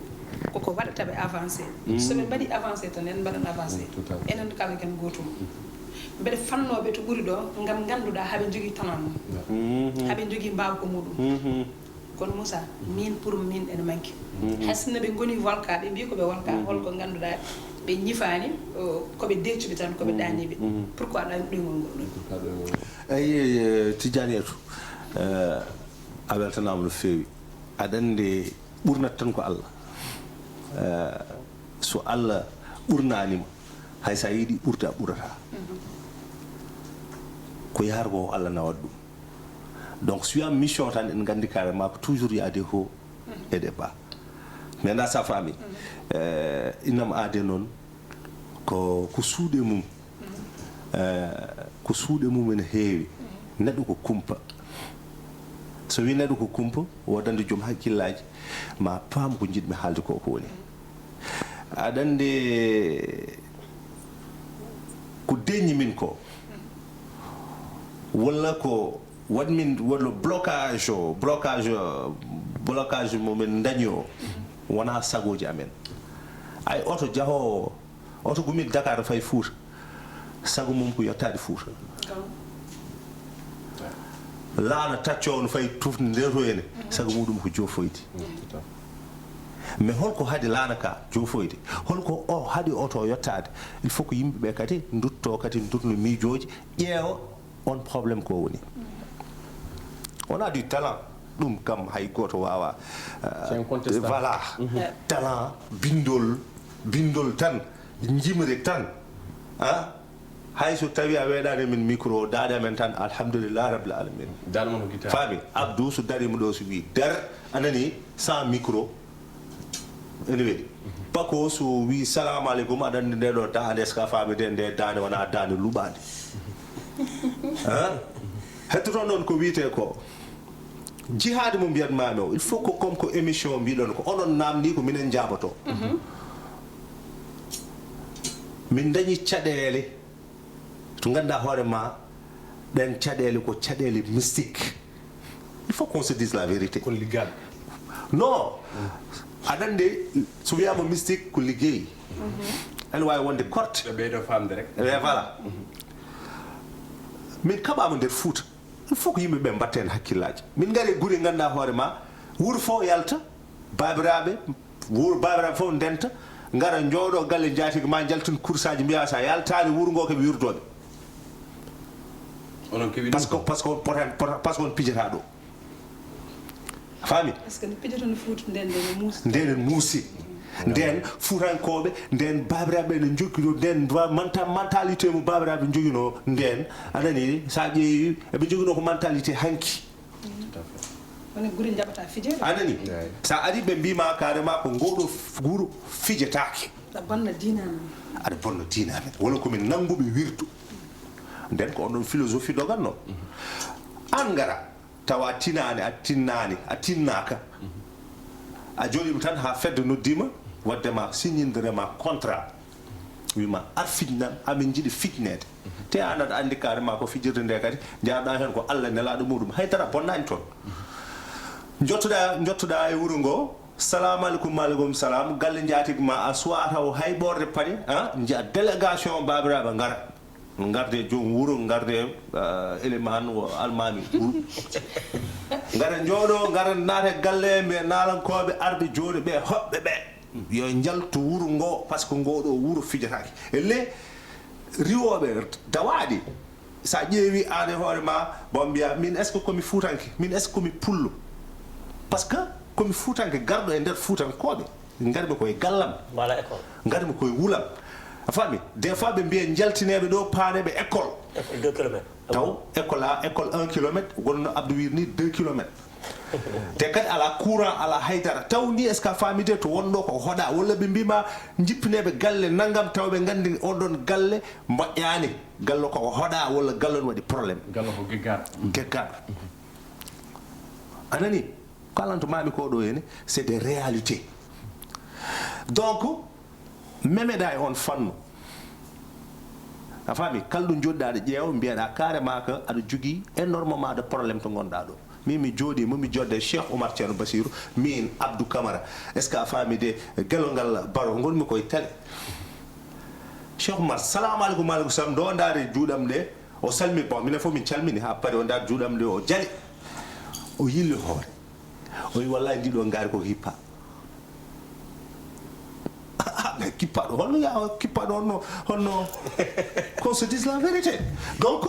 koko waɗata ɓe avancé. So ɓe mbaɗi avancé tan en mbaɗan avancé. Enen kala ken gootum. Mbeɗa fannooɓe to ɓuri ɗo ngam ngannduɗaa haɓe njogii talent mum, haɓe njogii mbaawka muɗum. Kono Moussa, min pour min ene manki. Hay sinno ɓe ngoni volka, ɓe mbii ko ɓe volka, holko ngannduɗaa ɓe ñifaani? Koɓe deecuɓe tan, koɓe daaniiɓe. Pourquoi ɗoyngol ngol ɗon? Eyi, Tidianiatou, a weltanaama no feewi. Aɗa anndi, ɓurnata tan ko Allah. So Allah ɓurnaani ma, hay so a yiɗi ɓurde, a ɓurata. Ko yahata ko, Allah nawat ɗum. Donc so wiyaama mission tan, en nganndi carrément ko toujours y a des hauts et des bas. Mais nda sa faami, innam aade noon ko ko suuɗe mum. Ko suuɗe mum ene heewi. Neɗɗo ko kumpa. So wi neɗɗo ko kumpa, woodande joom hakkillaaji, ma paam ko njiɗmi haalde ko ko woni. Aɗa anndi ko deñi min ko, walla ko waɗ min walla blocage o, blocage, blocage mo min dañi o, wonaa sagooji amen. Ay oto jahoowo, oto gumi Dakar fay Fuuta, sago mum ko yottaade Fuuta. Laana taccoowo no fay tufde nde to ene, sago muɗum ko joofoyde. Mais holko haɗi laana ka joofoyde? Holko o haɗi oto yottaade? Il faut ko yimɓe ɓe kadi ndutto kadi ndutno miijooji, ƴeewa on problème ko woni. On a du talent, ɗum kam hay gooto waawa. Voilà. Talent, binndol, binndol tan, njimre tan. Hay so tawii a weeɗaani min micro, daaɗe amen tan, alhamdulillahi rabbil alamina. Faami? Abdou so dariima ɗo, so wii dar, a nanii, sans micro, ene weli. Paco so wii salamu aleykum, aɗa anndi nde ɗo daande, est-ce que a faami de, nde daande wonaa daande luɓaande. Hettoto noon ko wiyetee ko jihaadi mo mbiyatmaami o, il faut ko comme ko émission mbiɗon ko, onon naamnii ko minen njaaboto. Min dañi caɗeele to ngannduɗaa hoore ma, ɗeen caɗeele ko caɗeele mystique. Il faut qu'on se dise la vérité. Ko liggaaɓe. Non. Aɗa anndi, so wiyaama mystique ko liggey. Ene waawi wonde korte. Ɓe ɓeydo faamde rek. E voilà. Min kaɓaama nder Fuuta. Il faut ko yimɓe ɓe mbatta heen hakkillaaji. Min ngari e gure ngannduɗaa hoore ma, wuro fof yalta, baabiraaɓe, wuro baabiraaɓe fof ndenta, ngara njooɗo galle njaatige ma, njaltin kursaaji, mbiya sa yaltaani wuro ngo ko ɓe wirdooɓe. Onon kewi ɗum. Parce que, parce que on pota-, pota-, parce que on pijata ɗo. A faami? Parce que nde pijata no Fuuta nden, nden no muusi. Nden no muusi. Nden Fuutankooɓe, nden baabiraaɓe ne njogino, nden mba-, manta-, mentalité mo baabiraaɓe njogino nden, a nanii, sa ƴeewi, eɓe njogino ko mentalité hanki. Woni guri njaɓata fijeede. A nanii? Eey. Sa ari ɓe mbii ma carrément ko ngoɗo f-, wuro fijetaake. Aɗa bonna diina amen. Aɗa bonna diina amen. Wala ko min nannguɓe wirdu. Nden ko on ɗon philosophie dogatno. An ngara, tawa tinaani, a tinnaani, a tinnaaka. A jooɗiima tan haa fedde noddiima, waɗde ma signindere ma contrat. Wi ma ar fijnam, amin njiɗi fijneede. Te an aɗa anndi carrément ko fijirde nde kadi, njaarɗa heen ko Allah nelaaɗo muɗum. Hay dara bonnaani toon. Njottoɗa, njottoɗa e wuro ngo, salamu aleykum, maaleykum salam, galle njaatige ma, a suwaa taw hay ɓoorde paɗe, a, njiya délégation baabiraaɓe ngara. Ngarde joom wuro, ngarde, ah, elimaan, o almaami wuro. Ngara njooɗo, ngara naata e galle, mbiya naalankooɓe arɓe jooɗo ɓe, hoɓɓe ɓe. Yo njaltu wuro ngo, parce que ngo ɗo wuro fijataake. E le riwooɓe dawaaɗi, sa ƴeewi aan e hoore ma, bon mbiya, min est-ce que komi Fuutanke? Min est-ce que komi Pullo? Parce que komi Fuutanke garɗo e nder Fuutankooɓe. Ngarmi koye gallam. Mbaala école. Ngarmi koye wulam. A faami? Des fois ɓe mbiya njaltineeɓe ɗo, paaneeɓe école. École deux kilomètres. Taw école a, école un kilomètre, wonno Abdou wiir ni deux kilomètres. Te kadi alaa courant, alaa haydara. Taw ni, est-ce que a faami de, to wonɗo ko hoɗa, walla ɓe mbiima jippineeɓe galle nanngam, taw ɓe nganndi on ɗon galle moƴƴaani, galle ko hoɗa, walla galle on waɗi problème. Galle ko geggaaɗo. Geggaaɗo. A nani? Ko alanto maami ko ɗo henne, c'est des réalités. Donc, memeɗa e on fannu. A faami? Kala ɗo njooɗɗa aɗa ƴeewa, mbiyaɗa carrément que aɗa jogii énormément de problème to ngonɗa ɗo. Min mi jooɗii mo, mi jodde Cheikh Oumar Thierno Bassirou, min Abdou Camara. Est-ce que a faami de? Gelo ngal Baro, ngonmi koye télé. Cheikh Oumar, salamu aleykum. Wa aleykum salam. Ɗo ndaare juuɗam nde, o salmi, bon, minen fof min calmini, haa paari o ndaar juuɗam nde, o jali. O yilli hoore. O wi, "Wallahi, ndi ɗo ngaari ko hippa." Ah, mais kippaɗo, honno ya kippaɗo, honno, honno, qu'on se dise la vérité. Donc,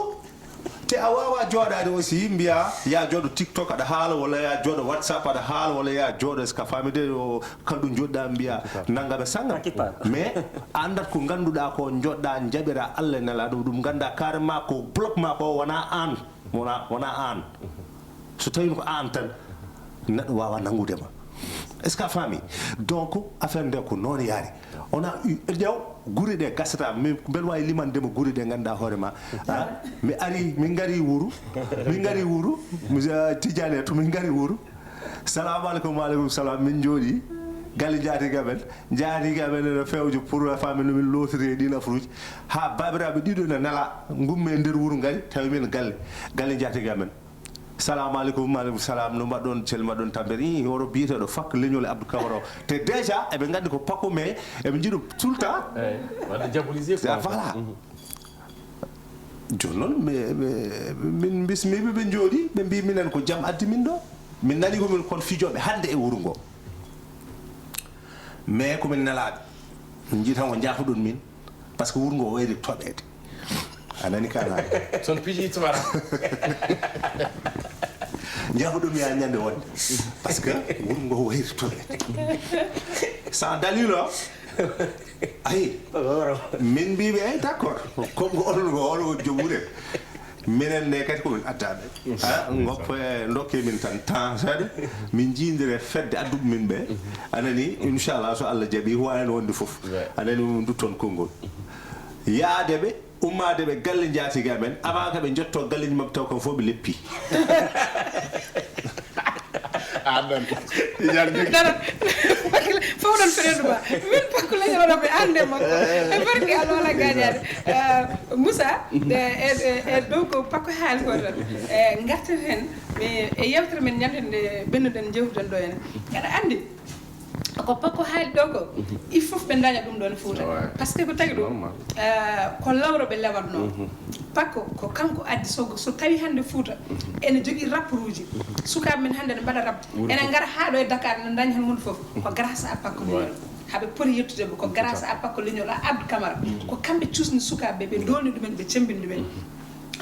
te a wawa jooɗaade aussi, mbiya, ya jooɗo TikTok aɗa haala, walla ya jooɗo WhatsApp aɗa haala, walla ya jooɗo, est-ce que a faami de, o, kala ɗo njooɗɗa mbiya, nannga ɓe sannga. Mais a anndat ko ngannduɗa ko, njooɗɗa, njaɓira Allah e Nelaaɗo, ɗum ngannda carrément ko bloc ma ko wona aan. Wona, wona aan. So tawino ko aan tan, neɗɗo wawa nanngude ma. Est-ce que a faami? Donc, affaire nde ko noon yaari. Ona ƴeew, gure ɗe gasata, min mbeɗa wawi limande mo gure ɗe ngannduɗa hoore ma. Ah, mi ari, min ngari wuro, min ngari wuro, mi, ah, Tidiane to min ngari wuro. Salamu aleykum. Wa aleykum salam. Min njooɗi galle njaatigi amen. Njaatigi amen ene fewja pour a faami no min lootiri e ɗin affaire uji. Haa baabiraaɓe ɗiɗo ne nela, ngummi e nder wuro ngari, tawi min galle, galle njaatigi amen. Salamu aleykum. Wa aleykum salam. No mbaɗɗon, cel mbaɗɗon tampere? Ii, oɗo biyeteeɗo Fakko leñol e Abdou Camara o. Te déjà, eɓe nganndi ko Fakko, mais eɓe njiɗo tout le temps. Eyi, waɗde diaboliser quoi. Ah, voilà. Mhm. Jooni noon, ɓe, ɓe, min mbismiiɓe, ɓe njooɗi, ɓe mbii minen ko jam addi min ɗo. Min nani ko min kon fijooɓe hannde e wuro ngo. Mais ko min nelaaɓe. Min njii tan ko njaafoɗon min, parce que wuro ngo o wayri toɓeede. A nani ka nani? Son piji tumara. Njaafoɗon mi haa ñande wonde, parce que wuro ngo o wayri toɓeede. Sans dalil o. Ayi. Min mbiɓe, eyi, d'accord. Ko ngo on, ngo on, ngo joom wuren. Minen ne kadi ko min addaɓe. Ah, ngoppo e dokke min tan temps seeɗa. Min jiidire fedde adduɓe min ɓe. A nani, inchallah, so Allah jaɓi, ko wawi wonde fof. Ouais. A nani, min dutton konngol. Yaade ɓe, ummaade ɓe galle njaatigi amen, avant que ɓe njotto galleji maɓɓe taw kam fof ɓe leppi. Aɗan. Dara. Fof ɗon feɗen ɗuma. Min Pakko leñol oɗo ɓe annde makko. E barki Allah wala gañaade. Eh, Moussa, e, e, e, e dow ko Pakko haali ko tan. E, ngarten heen, mi, e yewtere men ñande nde ɓennuɗen jewtuɗen ɗo henne. Aɗa anndi, ko Pakko haali ɗo ko, il faut ɓe daña ɗum ɗon Fuuta. Ouais. Parce que ko tagi ɗum, normal. Eh, ko lawro ɓe lewatno. Mhm. Pakko ko kanko addi, so, so tawi hannde Fuuta ene jogii rapport uji. Mhm. Sukaaɓe men hannde ne mbaɗa rap. Wuro ene fof. Ngara haa ɗo e Dakar, ne daña heen huunde fof. Ko grâce à Pakko leñol. Ouais. Haɓe poti yettude mo. Ko grâce à Pakko leñol, à Abdou Camara. Mhm. Ko kamɓe cuusni sukaaɓe ɓe, ɓe doolni ɗumen, ɓe cemmbini ɗumen. Mhm.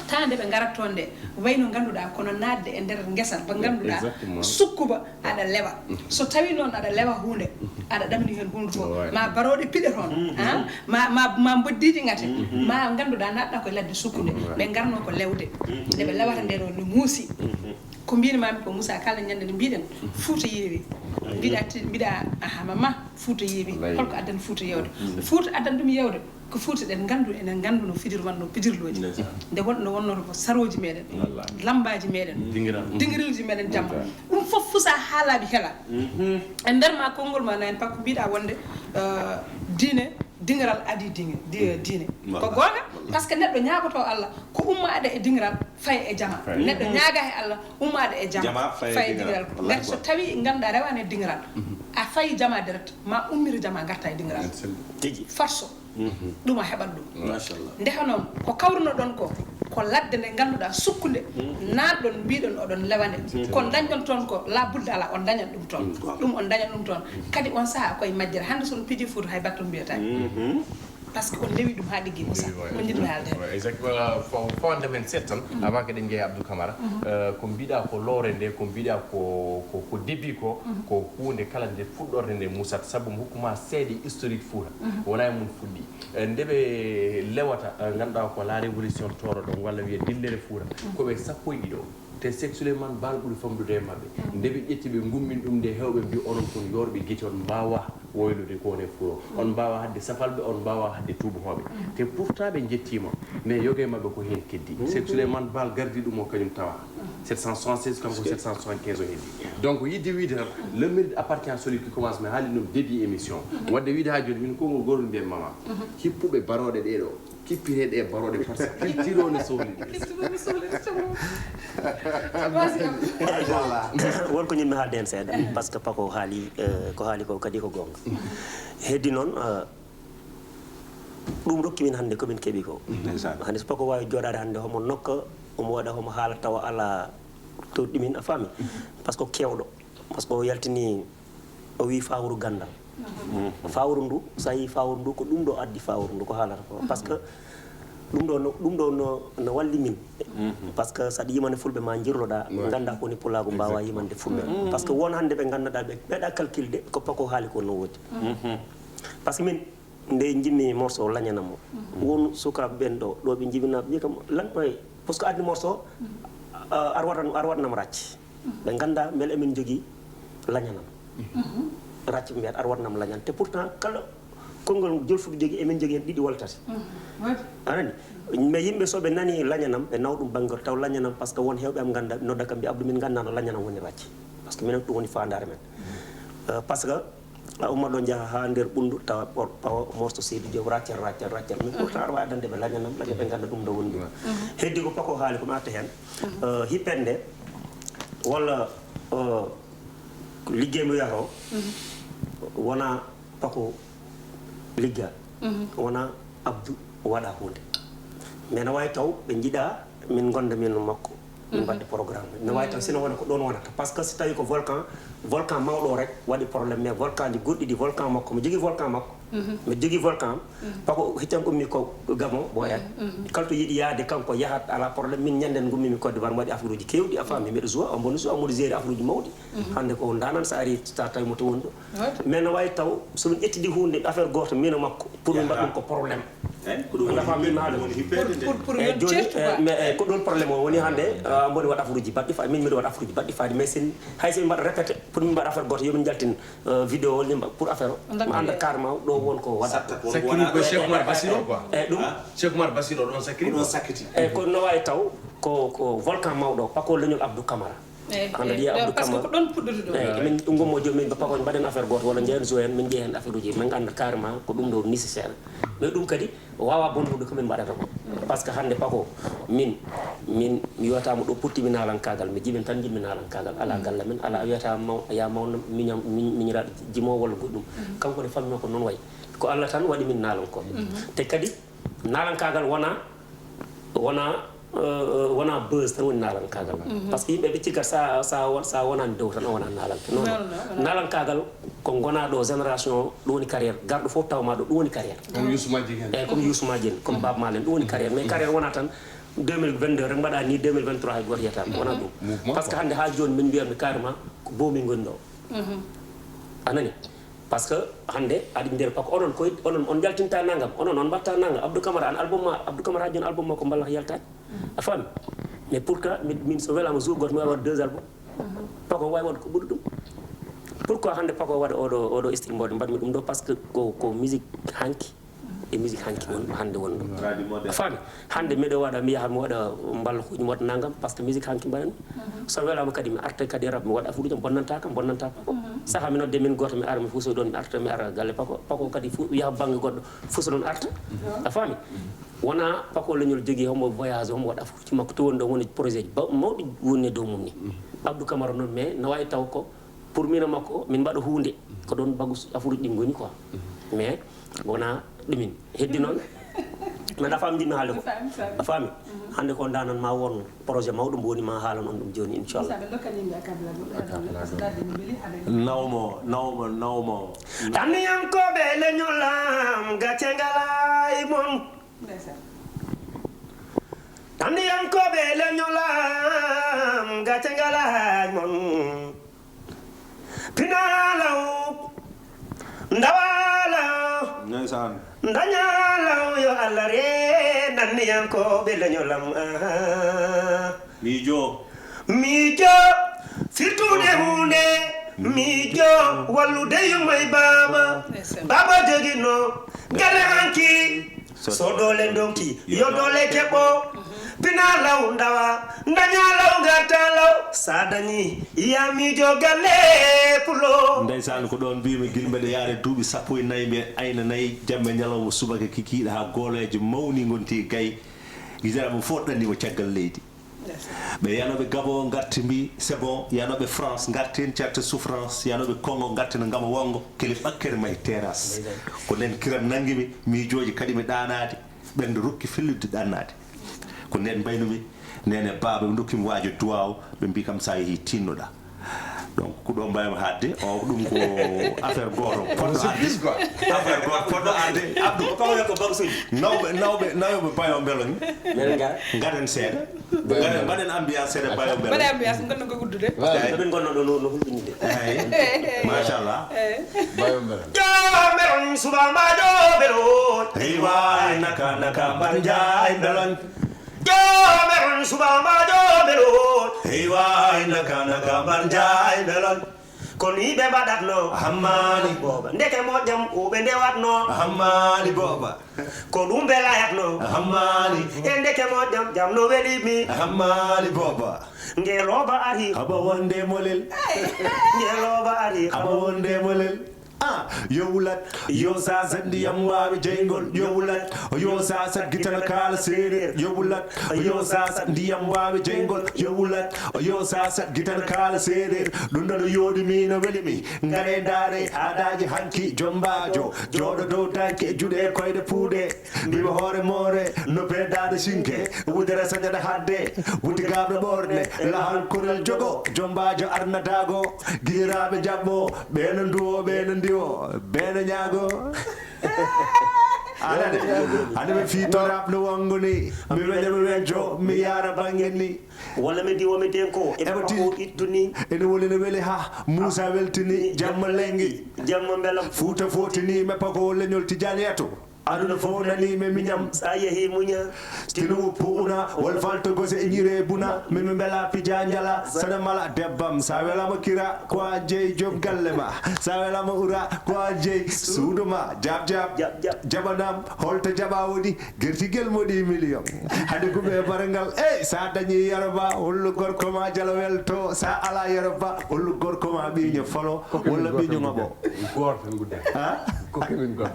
Taa nde ɓe ngarata toon nde, wayno ngannduɗaa, kono naatde e nder ngesa ba ngannduɗaa, exactement, sukkuba aɗa lewa. Mhm. So tawi noon aɗa lewa huunde, mhm, aɗa ɗamini heen huunde fof, ouais, ma barooɗe piɗe toon, mhm, ah, ma, ma, ma mboddiiji ngate, mhm, ma ngannduɗaa naatɗa koye ladde sukkunde. Mhm. Ɓe ngarno ko lewde. Mhm. Nde ɓe lewata nde ɗo, ne muusi. Mhm. Ko mbiymi maami ko, Moussa, kala ñande nde mbiɗen, mhm, Fuuta yeewi. Mhm. Mbiɗa ti-, mbiɗa, aha, mama, Fuuta yeewi. Wallahi. Holko addani Fuuta yeewde? Mhm. Fuuta addani ɗum yeewde. Ko Fuuta ɗen nganndu, enen nganndu no fijir wonno pijirlooji. Ndeysaan. Nde won-, no wonnoo ko sarooji meɗen, wallaahi, lambaaji meɗen, dingiral, dingirilji meɗen jamma. Ndeysaan. Ɗum fof fusa haalaaɓe hela. Mhm. E nder ma konngol ma nani Pakko mbiɗa wonde, eh, diine, dingiral adii dingi-, di-, diine. Ko wallaahi, goonga, wallaahi. Parce que neɗɗo ñaagoto Allah ko ummaade e dingiral faye e jama. Faye. Neɗɗo ñaaga e Allah ummaade e jama, jama faye e faye e dingiral. Dingiral. Wallaahi. Ngati so tawi ngannduɗaa rewaani e dingiral, mhm, a fayi jama direct, ma ummir jama ngarta e dingiral. Tigi. Farso. Mhm. Ɗum a heɓat ɗum. Machallah. Ndeha noon, ko kawrunoɗon ko, ko ladde nde ngannduɗaa sukkunde, mhm, naatɗon, mbiɗon oɗon lewane. Mhm. Ko dañɗon toon ko, la budda alaa, on dañat ɗum toon. Mhm. Ɗum on dañat ɗum toon. Kadi on sahaa koye majjere. Hannde so on piji Fuuta, hay batton mbiyataake. Mhm. Parce que on lewi ɗum haa ɗiggi, Moussa. Lewi, ouais. On njiɗmi haalde heen. Ouais, exactement. Fa-, fawande men seeɗa tan, mhm, avant que ɗen njeya Abdou Camara. Mhm. Euh, ko mbiɗa ko lowre nde, ko mbiɗa ko, ko, ko début ko, mhm, ko huunde kala nde fuɗɗorde nde muusat. Sabu mi hokkuma seeɗa historique Fuuta. Mhm. Wona e mum fuɗɗi. Eh, nde ɓe lewata, eh, ngannduɗaa ko la révolution toro ɗon, walla wiye dillere Fuuta, ko ɓe sappo e ɗiɗo. Te Seek Suleymaan Baal ɓuri famɗude e maɓɓe. Nde ɓe ƴetti, ɓe ngummin ɗum nde, heewɓe mbi onon kon yoorɓe gite, on mbaawaa woylude ko woni e furo. On mbaawaa haɗde safalɓe, on mbaawaa haɗde tuubahooɓe. Te pourtant ɓe njettiima, mais yoga e maɓɓe ko heen keddi. Seek Suleymaan Baal gardi ɗum o kañum tawa. Sept cent soixante-seize, kanko sept cent soixante-quinze o heddi. Donc, yiɗde wiyde tan, le mérite appartient à celui qui commence, mais haali ɗum début émission. Waɗde wiyde haa jooni, min konngol gootol mbiyen mama. Hippuɓe barooɗe ɗee ɗoo. Kippiree ɗee barooɗe par ce que culture o ne sohli ɗum. Culture o ne sohli ɗum, sabu. Machallah. Won ko ñimmi haalde heen seeɗa, par ce que Pako haali, eh, ko haali ko kadi ko goonga. Heddi noon, eh, ɗum rokki min hannde ko min keɓi ko. Ndeysaan. Hannde so Pako waawi jooɗaade hannde homo nokka, omo waɗa homo haala tawa alaa to ɗumin, a faami? Par ce que keewɗo, par ce que o yaltini, o wi fawru ganndal. Fawru ndu, so a yii fawru ndu, ko ɗum ɗo addi fawru ndu, ko haalata ko. Par ce que ɗum ɗo no, ɗum ɗo no, no walli min. Par ce que saɗa yimande fulɓe ma njirloɗa, ngannda ko woni pulaagu, mbaawa yimande fulɓe. Par ce que won hannde ɓe ngannduɗaa ɓe, ɓeɗa calculde ko Pako haali ko no woodi. Par ce que min, nde njimmi morceau lañanam o, won sukaaɓe ɓen ɗo, ɗo ɓe njibinaa, ɓe mbi kam, lan ɗo e, par ce que addi morceau, ah, aɗa waɗan-, aɗa waɗanam racc. Ɓe ngannda mbele emin njogii lañanam. Racc ɓe mbiyata aɗa waɗanam lañan. Te pourtant, kala konngol jolfuɗo jogii, emin njogii heen ɗiɗi walla tati. Waɗi. A nani? Mais yimɓe so ɓe nani lañanam, ɓe nawa ɗum bannge goto, taw lañanam, par ce que won heewɓe am ngannda, nodda kam mbiya, Abdou, min nganndaano lañanam woni racc. Par ce que minen ko ɗum woni faandaare men. Euh, par ce que a ummat ɗo njaha haa nder Ɓunndu, tawa ɓor-, tawa morceau Seydi Diop, raccal, raccal, raccal. Mais pourtant aɗa waawi addande ɓe lañanam, laña ɓe ngannda ɗum ɗo woni ɗum. Heddi ko Pako haali ko mi arta heen. Euh, hippande walla, euh, liggey mo wiyata o, wona Pako ligga, wona Abdou waɗa huunde. Mais na waawi taw ɓe njiɗa min ngonda min makko, min mbaɗde programme. Na waawi taw sino wona ko ɗoon wonata. Par ce que so tawi ko volcan, volcan mawɗo o rek waɗi problème, mais volcan ɗi goɗɗi ɗi, volcan makko, mi jogii volcan makko. Mi jogii volcan am. Pako hitten ummi ko Gabon, Boyat. Kala to yiɗi yahde kanko yahat, alaa problème. Min ñanden ngummimi Côte d'Ivoire, mi waɗi affaire uji keewɗi, a faami, miɗo joue, omo woni joue, omo woni gérer affaire uji mawɗi. Hannde ko ndanan so ari, so tawi mo to woni ɗo. Mais no waawi taw, so min ƴettidi huunde, affaire gooto, min e makko, pour min mbaɗa ɗum ko problème. Eyi, ko ɗum woni hippande, ɗum woni hippande nde. Pour, pour, pour yon certu quoi. Eyi, jooni, eh, mais, eh, ko ɗoon problème o woni hannde, ah, mboɗo waɗa affaire uji baɗɗi faade, min mbiɗo waɗa affaire uji baɗɗi faade, mais sen, hay so min mbaɗa répété, pour min mbaɗa affaire gooto, yo min njaltin, eh, vidéo walla min mbaɗa, pour affaire o, ma annda carrément ɗo won ko waɗa. Sakkata won ko wona. Sakkiri ko Cheikh Oumar Bassirou quoi. Eyi, ɗum. Cheikh Oumar Bassirou ɗon sakkiri quoi. Ɗon sakkiti. Eyi, ko no waawi taw ko, ko volcan mawɗo, Pako leñol Abdou Camara. Eyi, hannde eyi, ɗiya Abdou Camara. Parce que ko ɗoon puɗɗotoo ɗum. Eyi, emin ɗum ngommo jooni, min Pako en mbaɗen affaire gooto, walla njehen joue en, min njeya heen affaire uji, min ngannda carrément ko ɗum ɗo nécessaire. Mais ɗum kadi, o waawaa bonnude ko min mbaɗata ko. Par ce que hannde Pako, min, min, mi wiyata mo ɗo puttimi naalankaagal, mi jibin tan njiɗmi naalankaagal, alaa galle men, alaa a wiyata maw-, ya mawnam, miñam, miñ-, miñiraaɗo jimo walla goɗɗum. Kanko ne fammi ko noon wayi. Ko Allah tan waɗi min naalankooɓe. Te kadi, naalankaagal wona, wona, euh, wona buzz tan woni naalankaagal. Par ce que yimɓe ɓe cikkata sa, sa won-, sa wonani dow tan a wona naalanke. Non, non. Non, non, wona. Naalankaagal ko gona ɗo génération o, ɗum woni carrière. Garɗo fof tawma ɗo, ɗum woni carrière. Comme Youssou Madjiguène. Eyi, comme Youssou Madjiguène, comme Baaba Maal en, ɗum woni carrière. Mais carrière wona tan deux mille vingt-deux rek mbaɗa ni, deux mille vingt-trois hay gooto yiyata. Wona ɗum. Mouvement quoi. Parce que hannde haa jooni min mbiyatmi carrément ko boomi ngoni ɗo. A nani? Par ce que hannde aɗa nder Pako, onon koye, onon on njaltinta nanngam, onon on mbaɗta nanngam. Abdou Camara, an album ma, Abdou Camara haa jooni album makko mballa ko yaltaani. A faami? Mais pourquoi min, min so welaama jour gooto mi waɗa deux albums? Pako waawi waɗde ko ɓuri ɗum. Pourquoi hannde Pako waɗa oɗo, oɗo style mboɗo mbaɗmi ɗum ɗo? Par ce que ko, ko musique hanki. E musique hanki won, hannde won ɗo. Tradi moderne. A faami? Hannde miɗo waɗa, mi yaha mi waɗa mballakuuji, mi waɗa nanngam, par ce que musique hanki mbaɗanmi. So welaama kadi mi arta kadi e rap, mi waɗa affaire uji am, bonnanta kam, bonnanta Pako. Saha mi nodde min gooto, mi ara mi fuso ɗoon, mi arta, mi ara galle Pako. Pako kadi fu-, yaha bannge goɗɗo, fuso ɗoon arta. A faami? Wona Pako leñol jogii homo voyage, homo waɗa affaire uji makko, to woni ɗo woni projet ji ba-, mawɗi woni e dow mum ni. Abdou Camara noon, mais no waawi taw ko pour min e makko, min mbaɗa huunde, ko ɗoon bagus affaire uji ɗi ngoni quoi. Mais wona ɗumin. Heddi noon, mbeɗa faam njiɗmi haalde ko. Mi faami, mi faami. A faami? Hannde ko ndanan ma won projet mawɗo mbo woni ma haalan on ɗum jooni, inchallah. Moussa, ɓe ndokkan yimɓe a kablagol, a kablagol, parce que darde min mbeli haɗa. Nawmo, nawmo, nawmo. Ɗanniyankooɓe leñol am, gacce ngalaa e mon. Ndeysaan. Ɗanniyankooɓe leñol am, gacce ngalaa e mon. Pinaa law, ndawaa law, ndeysaan, ndañaa law, yo Allah reen ɗanniyankooɓe leñol am, aha. Miijo. Miijo firtude huunde, miijo wallude yumma e baaba. Baaba jogino galle hanki, so doole ndonki, yo doole keɓo. Pina law ndawa, daña law, gata law. Sa dañi, ya miijo galle pulo. Ndeysaan, ko ɗoon mbiymi gila mbeɗa yaare duuɓi sappo e nayi, mbiɗa ayna nayi, jamma e ñalawma, subaka kikiiɗe haa goolooje mawni ngonti e gay. Gijaraaɓe fof ɗanndiima caggal leydi. Ɓe yanooɓe Gabon ngarti mbi, c'est bon, yanooɓe France ngarti heen carte souffrance, yanooɓe Congo ngarti no ngama wonngo, keli ɓakkere mahi terrasse. Ko ndeen kiram nanngi mi, miijooji kadi mi ɗaanaade, ɓernde rokki fellitde ɗannaade. Ko ndeen mbaynumi, neene baaba ɓe ndokkimi waajo duwaaw, ɓe mbi kam sa yehii tinnoɗaa. Donc ko ɗo mbayam haadde, o ɗum ko affaire gooto poɗɗo arde. Affaire gooto poɗɗo arde. Abdou, nawɓe, nawɓe, nawɓe Bayo Mbeloñ. Ngaɗen seeɗa. Ngaɗen, mbaɗen ambiance seeɗa Bayo Mbeloñ. Mbaɗen ambiance, ngonno ko uddude. Eyi. Emin ngonno ɗo no, no hulɓinide. Eyi. Machallah. Eyi. Bayo Mbeloñ. Yo Mbeloñ suba ma jo Mbeloñ. Hey waay, naka, naka, mbar njaay Mbeloñ. Yo Mbeloñ suba ma jo Mbeloñ. Hey waay, naka, naka, mbar njaay Mbeloñ. Ko ni ɓe mbaɗatno. Hammani. Booba, ndeke moƴƴam ko ɓe ndewatno. Hammani booba. Ko ɗum ɓe layatno. Hammani. E ndeke moƴƴam, jam no weli mi. Hammani booba. Ngelooba ari. Haba wonde molel. Ngelooba ari. Haba wonde molel. Ah, yo wulat, yo sasat ndiyam waawi jeyngol, yo wulat, yo sasat gitana kaala seereer, yo wulat, yo sasat ndiyam waawi jeyngol, yo wulat, yo sasat gitana kaala seereer. Ɗum ɗo no yooɗi mi, no weli mi. Ngare ndaare aadaaji hanki, jombaajo, jooɗo dow danki, juuɗe e koyɗe puuɗe. Mbima hoore moore, no beedaade sinke, wudere sajada hadde, wuti gaaɓɗo ɓoorne, lahal korel jogo, jombaajo arnataago, giñiraaɓe jaɓɓo, ɓe no nduwo, ɓe no ndiwo, ɓe no ñaago. Anane, hade mi fii toraaɓ no wanngo ni, mi weña mi wejjo, mi yaara bannge ni. Walla mi diwo mi tenko, e Eɓe ti- pako ittu ni. Ene woni no weli ha, Muusa weltini, jamma lengi. Jamma mbelam. Fuuta fotini, me pako leñol Tijaani yato. Aduna fof nani me miñam. Sa yehi muña. Tino wuppu una, wol falto gose e ñire buna. Mi mi mbela pija njala, sana mala debbam. Sa welama kira, ko a jeyi joom galle ma. Sa welama ura, ko a jeyi suudu ma. Jab jab. Jab jab. Jabanam, holto jaba woni? Gertigel moɗi million. Hade kuɓe barangal, ey, sa dañi yaraba, hollu gorko ma jalo welto. Sa ala yaraba, hollu gorko ma ɓiño folo, walla ɓiño ŋaɓo. Goto tan gudda. Ha? Ko kemin goto.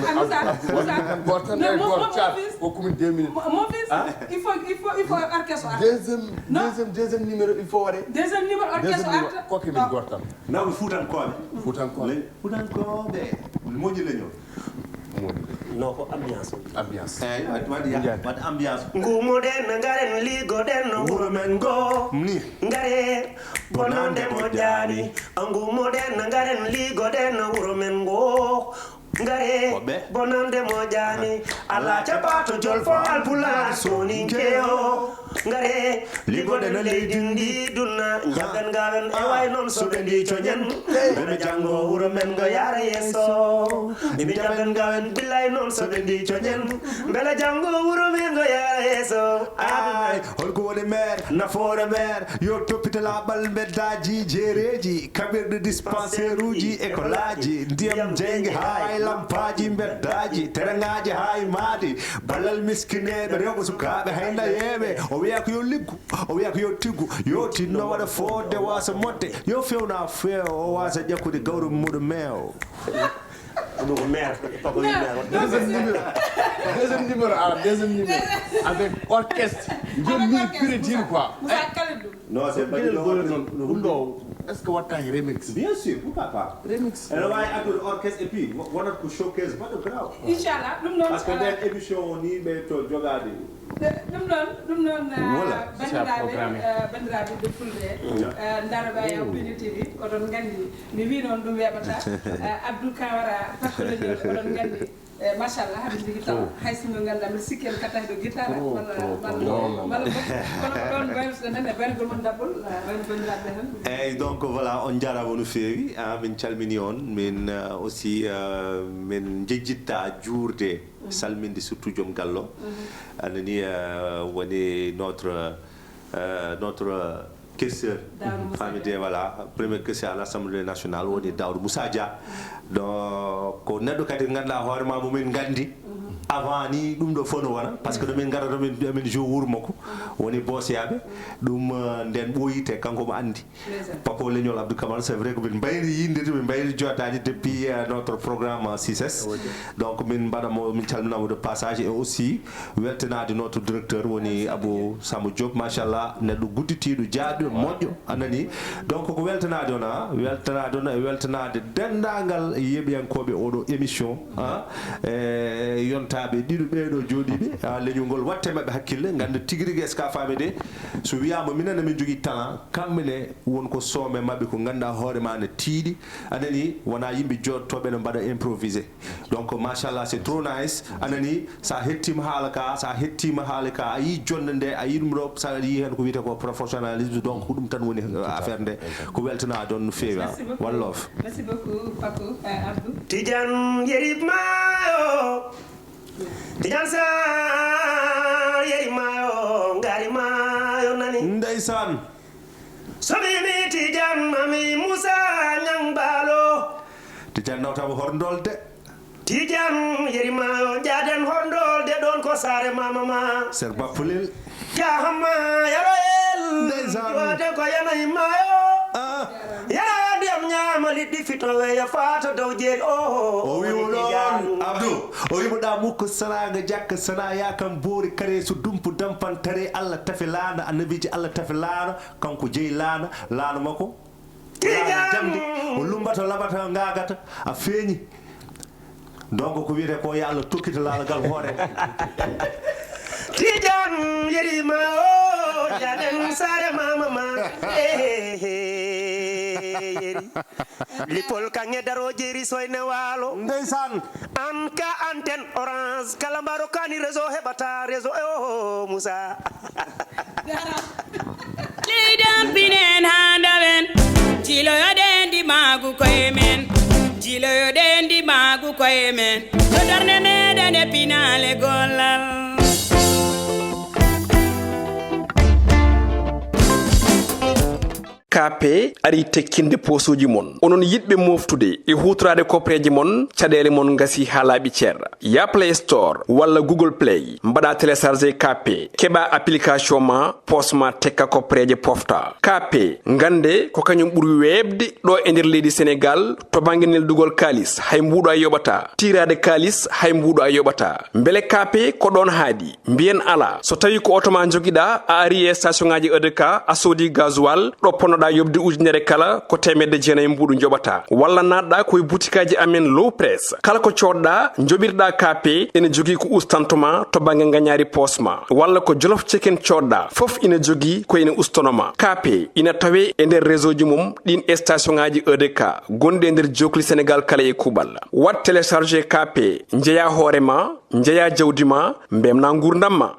Ah, Moussa, Moussa. Goto tan. Non, ey, mon, goto, mon, car, mon fils, ko kumin deux minutes. Mon, mon fils, ah, il faut, il faut, il faut orchestre arta. Deuxième, non, deuxième, deuxième numéro, il faut waɗe. Deuxième numéro orchestre arta. Deuxième numéro, ko kemin goto tan. Nawɓe Fuutankooɓe. Fuutankooɓe. Le-, Fuutankooɓe. Moƴƴi leñol. Moƴƴi leñol. Non, ko ambiance o. Ambiance. Eyi, waɗ, waɗ ya-, waɗ ambiance. Ngummoɗen, ngaren, ligoɗen, wuro men ngo. Ni. Ngare, bonande moƴƴani. Ngummoɗen, ngaren, ligoɗen, wuro men ngo. Ngare, woɓɓe, bonande moƴƴani. Ala caɓato jolfo alpulaar soninke o. Ngare, ligoɗen leydi ndi dunna, jaɓen ngawen e way noon so ɓe ndi coñen. Mbele janngo wuro men ngo yaara yeeso. Mbele jaɓen ngawen billay noon so ɓe ndi coñen. Mbele janngo wuro men ngo yaara yeeso. Ay, holko woni maire, nafoore maire, yo toppito laaɓal mbeddaaji, jeereeji, kaɓirɗe dispensaire uji, école aji, ndiyam jeynge haa e lampaaji, mbeddaaji, terengaaji haa e maadi, ballal miskineeɓe, rewɓe, sukaaɓe, hayndayeeɓe. O wiya ko yo liggu, o wiya ko yo tiggu, yo tinno waɗa fodde waasa modde, yo fewna feewa, o waasa ƴakkude gawri muɗum meew. Ɗum ko maire, papa wi maire. Deuxième numéro. Deuxième numéro, ah, deuxième numéro. Avec orchestre. Jommi piritiri quoi. Moussa Kalidou. Non, c'est pas gueɗel gole noon, no ɗum ɗo, est-ce que watta he remix? Bien sûr, pourquoi pas? Remix. Ene waawi addude orchestre et puis wo-, wonat ko showcase baɗɗo garaaw. Inchallah, ɗum noon, parce que, euh, nder émission o ni ɓe to jogaade. Ɗum noon, ɗum noon, euh, voilà, banndiraaɓe, euh, banndiraaɓe ɓiɓɓe fulɓe, euh, ndaroɓe e Opinion T V, oɗon nganndi, mi wii noon ɗum weeɓata. Euh, Abdou Camara, Papa Leñol, oɗon nganndi. Eh, machallah, haɗum jogui talent. Hay sinno ganda, mbiɗa sikki en katta heɗo guitare walla, walla, walla, kono ko ɗon mbaynotoɗen en e bayrgol mon daɓɓol, wayno banndiraaɓe tan. Eyyi, donc voilà, on jarama no feewi, ah, min calmini on, min, euh, aussi, euh, min jejjitta juurde, salminde surtout joom gallo. Anani, euh, woni notre, euh, Euh, notre, euh, questeur, famille, voilà, premier questeur à l'Assemblée nationale, woni Daoud Moussa Dia. Donc ko neɗɗo kadi ganduɗa hoore ma, momin gandi avant ni ɗum ɗo fof no wona, parce que ɗo min gara ɗo min, min jour wuuro makko, woni boosyaɓe. Ɗum, euh, nden ɓooyi te kanko mo andi. Papa leñol Abdou Kamal, c'est vrai ko min mbayri yindirde, min mbayri jotaade depuis, euh, notre programme, euh, six S. Donc min mbaɗa mo, min calminamo de passage, et aussi weltanade notre directeur woni Abou Samba Diop, machallah, neɗɗo gudditiiɗo, jaaɗo, moƴƴo, anani. Donc ko weltanade on, a weltanade on, e weltanade dendagal yeɓiyankoɓe oɗo émission, a e yontaɓe ɗiɗo ɓeɗo jooɗiɓe, a leñol ngol, watte mabɓe hakkille, ganda tigi rigi est-ce que a faami de. So wiyama minen emin jogui talent, kamɓe ne won ko soome mabɓe ko ganduɗa hoore ma ne tiiɗi, anani, wona yimɓe joɗtoɓe ne mbaɗa improvisé. Donc machallah, c'est trop nice. Anani, sa hettima haala ka, sa hettima haala ka, a yi jonde nde, a yi ɗum ɗo, sa yi hen ko wiyete ko professionnalisme, donc ko ɗum tan woni, euh, affaire nde. Ko weltana don no feewi, a. One love. Merci beaucoup, Paco, euh, Abdou. Tidiane Yeri Mayo. Tidiane Sarr Yeri Mayo, ngari mayo nani. Ndeysaan. So mi mi Tidiane, mami Moussa Niang Balo. Tidiane nawtama Horndolde. Tidiane Yeri Mayo, jaaden Horndolde, ɗon ko saare mama ma. Ser Bappulel. Jahama yaro el. Ndeysaan. Wate ko yanayi mayo. Ah. Yara ndiyam, ñaama liɗɗi, fito weya, faata dow jeeri. Oh, o wi mo ɗon, Abdou, o wi mo ɗa mukko saranga jakka sana ya kan boori kare su dumpu dampan tare Allah tafi laana, annabiji Allah tafi laana, kanko jeyi laana, laana makko. Tidiane. Laana jamdi, o lumbata, labata, ngagata, a feeñi. Donc ko wiyete ko yo Allah tokkita laalagal hoore. Tidiane Yeri ma o, jaaden saare mama ma. Eh, eh, eh, Yeri. Lipol kanŋe daro Jeri Soyne Waalo. Ndeysaan. An ka antenne Orange, kala mbaro kani réseau heɓata réseau. Eh, oh, Moussa. Leydi am pinen haa ndawen, jiiloyoɗen ndimaagu koye men, jiiloyoɗen ndimaagu koye men, ko darnde meɗen e pinaale gollal. K P arii tekkinde poosuuji mon. Onon yiɗɓe mooftude e huutoraade kopreeje mon, caɗeele mon ngasii haa laaɓi cer. Ya Play Store walla Google Play, mbaɗa télécharger K P, keɓa application ma, poos ma tekka kopreeje pofta. K P, ngannde ko kañum ɓuri weeɓde ɗo e nder leydi Senegaal to bannge neldugol kaalis, hay mbuuɗo a yoɓataa. Tiiraade kaalis, hay mbuuɗo a yoɓataa. Mbele K P ko ɗoon haaɗi? Mbiyen alaa. So tawii ko oto ma njogiɗaa, a arii e station ŋaaji E D K, a soodii gasoil, ɗo ponnoɗaa yoɓde ujunere kala, ko teemedde jeenayi mbuuɗu njoɓataa. Walla naatɗaa ko e butikaaji amen Low Press. Kala ko coodɗaa, njoɓirɗaa K P, ene jogii ko ustanto ma to bannge ngañaari poos ma. Walla ko Jolof Chicken coodɗaa, fof ina jogii ko ina ustono ma. K P ina tawee e nder réseau ji mum ɗiin e station ŋaaji E D K gonɗi e nder jookli Senegaal kala e kuuɓal. Waɗ télécharger K P, njeyaa hoore ma, njeyaa jawdi ma, mbeltinaa nguurndam ma.